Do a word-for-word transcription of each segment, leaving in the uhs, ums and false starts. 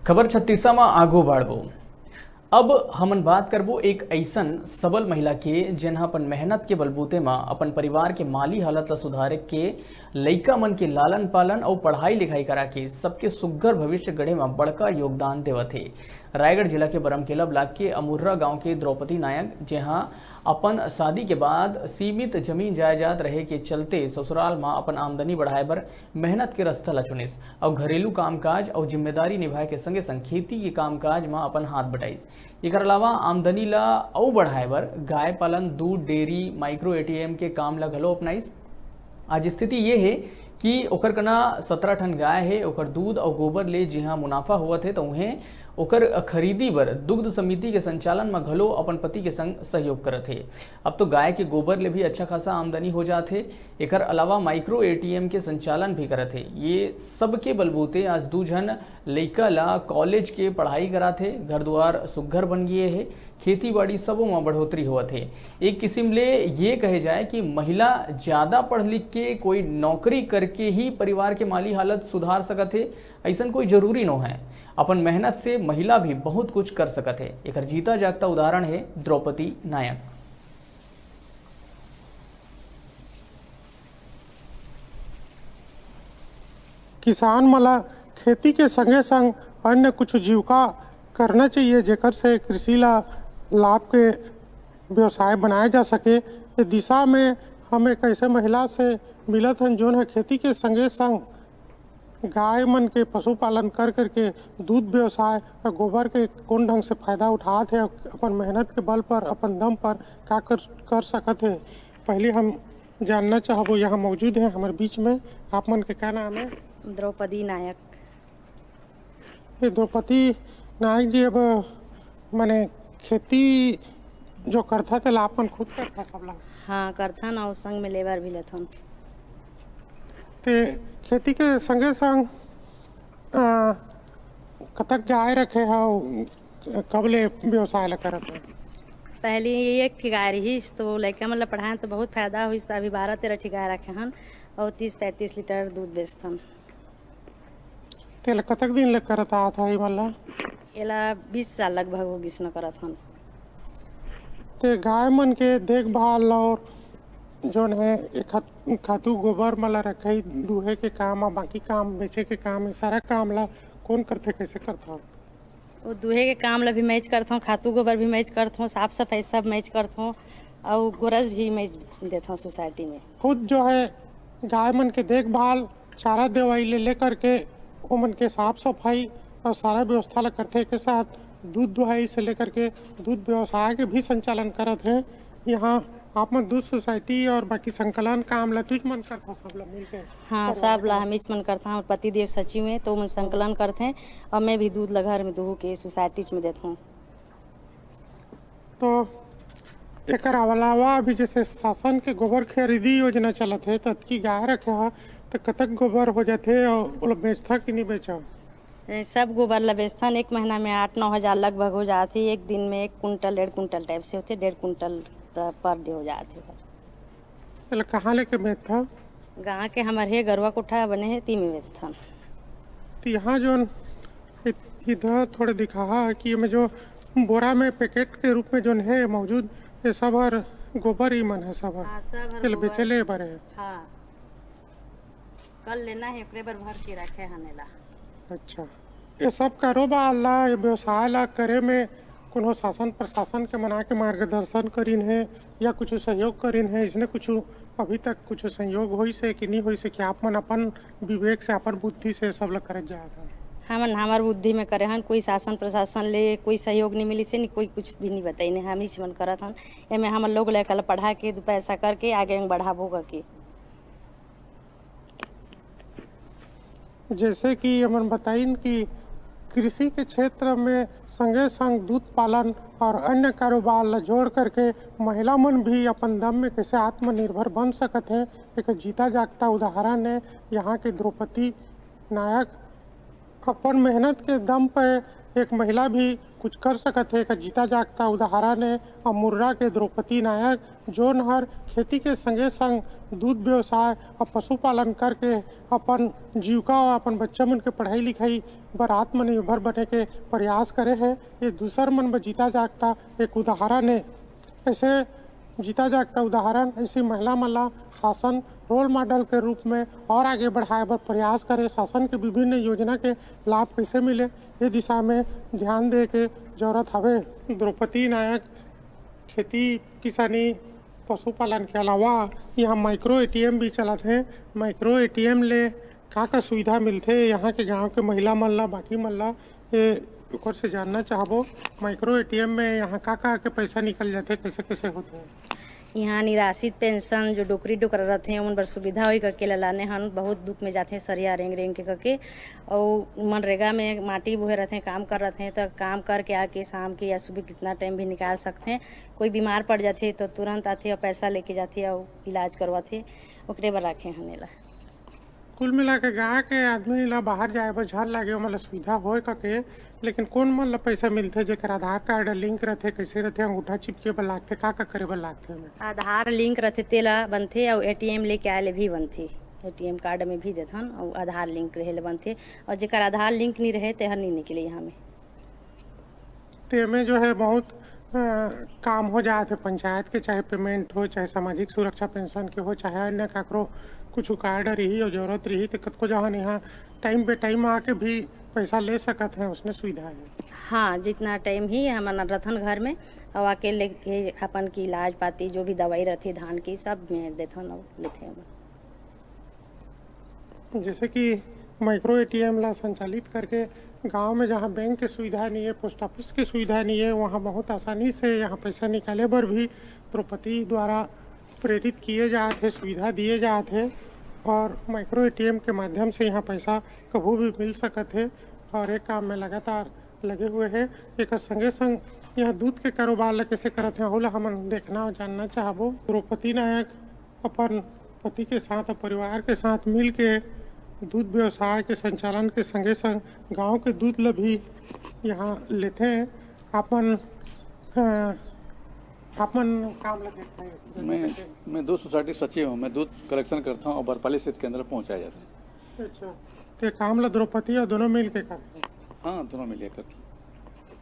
खबर छत्तीसा म आगू बढ़बो। अब हमन बात करबो एक अइसन सबल महिला के, जेन ह अपन मेहनत के बलबूते म अपन परिवार के माली हालत ल सुधारे के, लइका मन के लालन पालन अउ पढ़ाई लिखाई करा के सबके सुग्घर भविष्य गढ़े म बड़का योगदान देवत हे। रायगढ़ जिला के बरमकेला ब्लॉक के अमुर्रा गांव के द्रौपदी नायक, जेहा अपन शादी के बाद सीमित जमीन जायदाद रहे के चलते ससुराल म अपन आमदनी बढ़ाए बर मेहनत के रस्ता ल चुनिस अउ घरेलू कामकाज अउ जिम्मेदारी निभाए के संगे संग खेती के कामकाज म अपन हाथ बटाइस। एकर अलावा आमदनी ल अउ बढ़ाए बर गाय पालन, दूध डेयरी, माइक्रो एटीएम के काम ल घलो अपनाइस। आज स्थिति ये हे कि ओकर कना सतरा ठन गाय हे, ओकर दूध अउ गोबर ले जिहां मुनाफा होवत हे, त उहें ओकर खरीदी बर दुग्ध समिति के संचालन म घलो अपन पति के संग सहयोग करत हे। अब तो गाय के गोबर ले भी अच्छा खासा आमदनी हो जात हे। एकर अलावा माइक्रो एटीएम के संचालन भी करत हे। ये सबके बलबूते आज दू झन लइका ला कॉलेज के पढ़ाई करात हे, घर दुआर सुग्घर बन गिए हे, खेती बाड़ी सबो म बढ़ोतरी होवत हे। एक किसिम ले ये कहे जाए कि महिला ज्यादा पढ़ लिख के कोई नौकरी करके ही परिवार के माली हालत सुधार सकत हे, अइसन कोई जरूरी नो है। अपन मेहनत से महिला भी बहुत कुछ कर सकत हे। एकर जीता जागता उदाहरण हे द्रौपदी नायक। किसान मन ला खेती के संगे संग अन्य कुछ जीविका करना चाहिए, जेकर से कृषि ला लाभ के व्यवसाय बनाए जा सके। ये दिशा में हम एक ऐसे महिला से मिलत हन, जोन ह खेती के संगे संग गाय मन के पशुपालन कर करके दूध व्यवसाय अउ गोबर के कौन ढंग से फायदा उठात हे, अपन मेहनत के बल पर, अपन दम पर का कर, कर सकत हे। पहले हम जानना चाहबो, यहाँ मौजूद है हमारे बीच में, आप मन के क्या नाम है? द्रौपदी नायक। ये द्रौपदी नायक जी, अब माने खेती जो करथा, तेला आप मन खुद करथा सबला? हाँ, करथन अउ संग में लेबर भी लेथन। ते खेती के संगे संग, आ, कतक गाय रखे हव, कब ले व्यवसाय ला करत हव? पहली एक ठी गाय रहिस, तो लइका मन ला पढ़ाएन, तो बहुत फायदा होइस। अभी बारह तेरह ठी गाय रखे हन अउ तीस पैंतीस लीटर दूध बेचथन। तेला कतक दिन ले करत आत हव ये मन ला? एला बीस साल लगभग हो गिस न करत हन। ते गाय मन के देखभाल और जोन है, ए खत-, खातू गोबर मन ला रखई, दूहे के काम, बाकी काम, बेचे के काम, ये सारा काम ला कौन करथे, कैसे करथव? वो दूहे के काम ला भी मैं च करथों, खातू गोबर भी मैं च करथों, साफ सफाई सब मैं च करथों, अउ गोरस भी मैं च देथों सोसाइटी में। खुद जो है गाय मन के देखभाल, चारा देवाई ले लेकर के ओमन के साफ सफाई और सारा व्यवस्था ला करथे। के साथ दूध दुहाई से लेकर के दूध व्यवसाय के भी संचालन करत हे। यहाँ आप मन दूध सोसाइटी और बाकी संकलन काम ला तुझ मन करथव, सब ला मिलके? हाँ, सब ला हमीच मन करथन। हमर पति देव सचिव हे, तो ओमन संकलन करथे और मैं भी दूध ला घर में दूहू के सोसाइटी में देथों। तो एकर अलावा अभी जैसे शासन के गोबर खरीदी योजना चलत हे, त अतकी गाय रखे ह, त कतक गोबर हो जाथे और ओला बेचथा कि नहीं बेचव? ए, सब गोबर ला बेचथन, एक महीना में आठ नौ हजार लगभग हो जात हे। एक दिन में एक कुंटल, डेढ़ कुंटल टाइप से होथे, डेढ़ कुंटल पर डे हो जात हे। एला कहाँ लेके बेचथव? गाँव के हमर हे गरुआ कोठा बने हे, ती में बेचथन। तो यहाँ जोन इ-, इधर थोड़े दिखाहा कि एमे जो बोरा में पैकेट के रूप में जोन है मौजूद, ये सब हर गोबर ही मन है, सब हर। हाँ, सब हर एला गोबर। बेचे ले बर है। हाँ। कल लेना हे, ओकरे बर भर के रखे हन एला। अच्छा, ये सब कारोबार ला, ये व्यवसाय ला करे में कोनो शासन प्रशासन के मन आके मार्गदर्शन करिन हे या कुछ सहयोग करिन हे? इसने कुछ अभी तक कुछ सहयोग होइस हे कि नहीं होइस हे कि आप मन अपन विवेक से, अपन बुद्धि से सब ला करत जात हन? हमन हमर बुद्धि में करे हन, कोई शासन प्रशासन ले कोई सहयोग नहीं मिलिस हे, नहीं कोई कुछ भी नहीं बताइन हे। हमीच मन करत हन, एमे हमर लोग लइका ला पढ़ा के दू पैसा करके आगे में बढ़ाबो करके। जैसे कि हमन बताइन कि कृषि के क्षेत्र में संगे संग दूध पालन और अन्य कारोबार ला जोड़ करके महिला मन भी अपन दम में कैसे आत्मनिर्भर बन सकत हे, एक जीता जागता उदाहरण है यहाँ के द्रौपदी नायक। अपन मेहनत के दम पे एक महिला भी कुछ कर सकत हे, एकर जीता जागता उदाहरण हे अमुर्रा के द्रौपदी नायक, जोन हर खेती के संगे संग दूध व्यवसाय अउ पशुपालन करके अपन जीविका अउ अपन बच्चा मन के पढ़ाई लिखाई बर आत्मनिर्भर बने के प्रयास करे हे। ये दूसर मन बर जीता जागता एक उदाहरण हे। ऐसे जीता जागता उदाहरण, ऐसी महिला मन ला शासन रोल मॉडल के रूप में और आगे बढ़ाए बर प्रयास करे, शासन के विभिन्न योजना के लाभ कैसे मिले, ये दिशा में ध्यान दे के जरूरत हवे। द्रौपदी नायक खेती किसानी पशुपालन के अलावा यहाँ माइक्रो एटीएम भी चलत हे। माइक्रो एटीएम ले का का सुविधा मिलथे यहाँ के गांव के महिला मन ला, बाकी मन ला, ये ओकर से जानना चाहबो। माइक्रो एटीएम में यहाँ का का के पैसा निकल जाथे, कैसे कैसे होथे? यहाँ निराश्रित पेंशन, जो डोकरी डोकरा रथे, उमन बर सुविधा होई करके ला लाने हन। बहुत दुख में जाथे सरिया रेंग रेंग के करके। अउ मनरेगा में माटी बोहे रथे, काम कर रथे, त काम करके आके शाम के या सुबह कितना टाइम भी निकाल सकथे। कोई बीमार पड़ जाथे तो तुरंत आथे अउ पैसा लेके जाथे अउ इलाज करवाथे। ओकरे बर राखे हन एला। कुल मिला के गाँव के आदमी ला बाहर जाए बर झन लागे, ओमन ला सुविधा होए कके, लेकिन कोन मन ला पैसा मिलथे जेकर आधार कार्ड लिंक रथे, कैसे रथे, अंगूठा चिपके बर लागथे, का का करे बर लागथे ओमे? आधार लिंक रथे तेला बनथे, अउ एटीएम लेके आए ले भी बनथे। एटीएम कार्ड में भी देथन, अउ आधार लिंक रहे ले बनथे, अउ जेकर आधार लिंक नहीं रहे तेहर नहीं निकले यहाँ में। तेमे जो है बहुत अ, काम हो जात हे पंचायत के, चाहे पेमेंट हो, चाहे सामाजिक सुरक्षा पेंशन के हो, चाहे अन्य काकरो कुछ कार्ड रही और जरूरत रही, तो कतको जहाँ यहाँ टाइम पे टाइम आके भी पैसा ले सकत हैं, उसने सुविधा है। हाँ, जितना टाइम ही हमन रथन घर में, और आके लेके अपन की इलाज पाती, जो भी दवाई रहती धान की, सब में देथन और लेथे हमन। जैसे कि माइक्रो एटीएम ला संचालित करके गांव में जहां बैंक के सुविधा नहीं है, पोस्ट ऑफिस के सुविधा नहीं है, वहां बहुत आसानी से यहां पैसा निकाले बर भी द्रौपदी द्वारा प्रेरित किए जात हे, सुविधा दिए जात हे। और माइक्रो एटीएम के माध्यम से यहां पैसा कभू भी मिल सकत हे और एक काम में लगातार लगे हुए हे। एकर संगे संग यहां दूध के कारोबार ला कैसे करत हे, ओला हमन देखना और जानना चाहबो। द्रौपदी नायक अपन पति के साथ और परिवार के साथ मिल के दूध व्यवसाय के संचालन के संगे संग गांव के दूध ल भी यहाँ लेथे। अपन अ, अपन काम ल देखथे। मैं मैं दूध सोसाइटी सचिव हूँ। मैं दूध कलेक्शन करता हूँ और बरपाली स्थित केंद्र पहुँचाया जाता है। अच्छा, ते काम ल द्रौपदी और दोनों मिल के करथे? हाँ, दोनों मिल के करते हैं।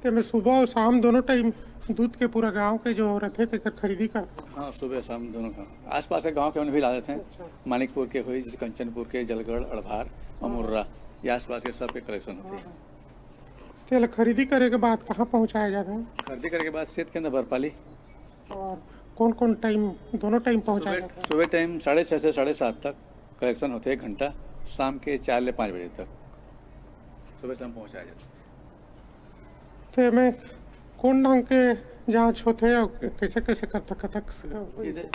ते में सुबह और शाम दोनों टाइम दूध के पूरा गांव के जो रथे तेकर खरीदी करथे? हाँ, सुबह शाम दोनों का। आसपास के गांव के मन भी ला देते हैं। अच्छा। मानिकपुर के हुई, जैसे कंचनपुर के, जलगढ़, अड़भार, अमुर्रा, ये आसपास के सबके कलेक्शन होते हैं। तेला खरीदी करे के बाद कहाँ पहुँचाया जाता है? खरीदी करे के बाद स्थित केंद्र बरपाली। और कौन कौन टाइम, दोनों टाइम पहुँचाया सुबह जाता है? सुबह टाइम साढ़े छः से साढ़े सात तक कलेक्शन होते हैं, एक घंटा, शाम के चार ले पाँच बजे तक सुबह शाम पहुँचाया जाता है। ते में कौन ढंग के जांच होथे और कैसे कैसे करथे, कतक से? इधर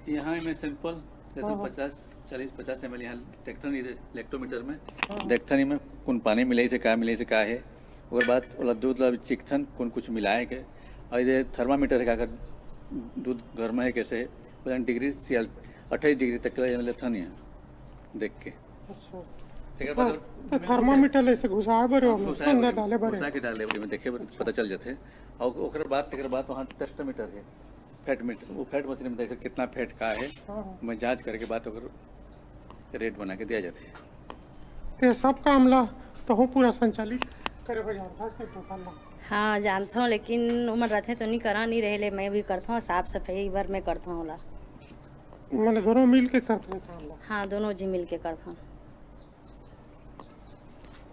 यहाँ में सैंपल जैसे हाँ, हाँ। पचास, चालीस पचास एम एल यहाँ देखथन, इधर लेक्टोमीटर में हाँ। देखथन, इमे कौन पानी मिले से का, मिले से का है, ओकर बाद ओला दूध ला चिखथन, कौन कुछ मिलाए के, और इधर थर्मामीटर है, का अगर दूध गर्म है, कैसे है, ओला डिग्री सियल-, अट्ठाईस डिग्री तक के लिए लेथन यहाँ देख के। अच्छा। तेकर बाद हाँ, तो थर्मामीटर ऐसे घुसाए बर हाँ, ओमे, घुसाए अंदर बर, डाले बर। घुसा के डाले बर, एमे देखे बर पता चल जाथे। और ओकर बाद, तेकर बाद वहाँ टेस्टोमीटर है, फैट मीटर, वो फैट मशीन में देखे कितना फैट का है, हाँ, हाँ। मैं जांच करके बाद ओकर रेट बना के दिया जाथे। ते सब काम ला तहूँ पूरा संचालित करे बर जानथस के टोटल ला? हाँ, जानथों, लेकिन उमन रथे तो नहीं करा, नहीं रहे ले मैं भी करथों, साफ सफाई बर मैं करथों ओला। माने दोनों मिल के करथों काम ला? हाँ, दोनों जी मिल के करथों।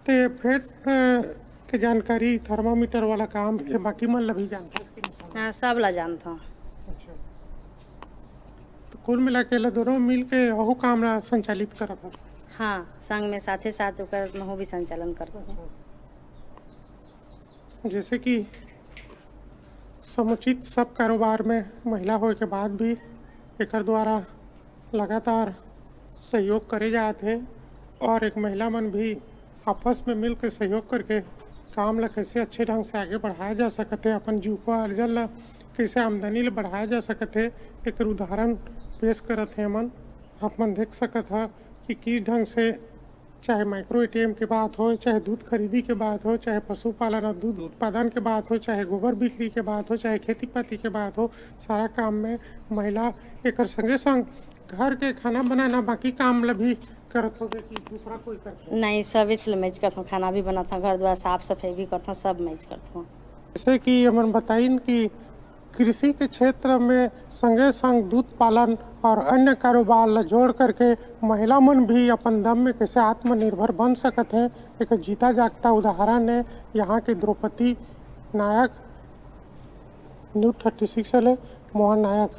ते फैट, अ, के जानकारी, थर्मामीटर वाला काम, ये बाकी मन ला भी जानथस कि नहीं? हाँ, सब ला जानथों। अच्छा। तो कुल मिला के ला दोनों मिल के ओहू काम ला संचालित करत हस? हाँ, संग में साथे साथ ओकर महू भी संचालन करथों। अच्छा। जैसे कि समुचित सब कारोबार में महिला होए के बाद भी एकर द्वारा लगातार सहयोग करे जात हे और एक महिला मन भी आपस में मिल के सहयोग करके काम ला कैसे अच्छे ढंग से आगे बढ़ाया जा सकत हे, अपन जीविका अर्जन ला कैसे आमदनी ला बढ़ाया जा सकत हे, एकर उदाहरण पेश करत हे। हमन, आप मन देख सकत ह कि किस ढंग से चाहे माइक्रो एटीएम के बात हो, चाहे दूध खरीदी के बात हो, चाहे पशुपालन और दूध उत्पादन के बात हो, चाहे गोबर बिक्री के बात हो, चाहे खेती पाती के बात हो, सारा काम में महिला एकर संगे संग घर के खाना बनाना, बाकी काम ला भी करत होगे कि दूसरा कोई करथे? नहीं, सब इसले मैच करथों, खाना भी बनाथों, घर द्वार साफ सफाई भी करथों, सब मैच करथों। जैसे कि हमन बताइन कि कृषि के क्षेत्र में संगे संग दूध पालन और अन्य कारोबार ला जोड़ करके महिला मन भी अपन दम में कैसे आत्मनिर्भर बन सकत हे, एक जीता जागता उदाहरण है यहाँ के द्रौपदी नायक। न्यूज़ थर्टी सिक्स ले मोहन नायक।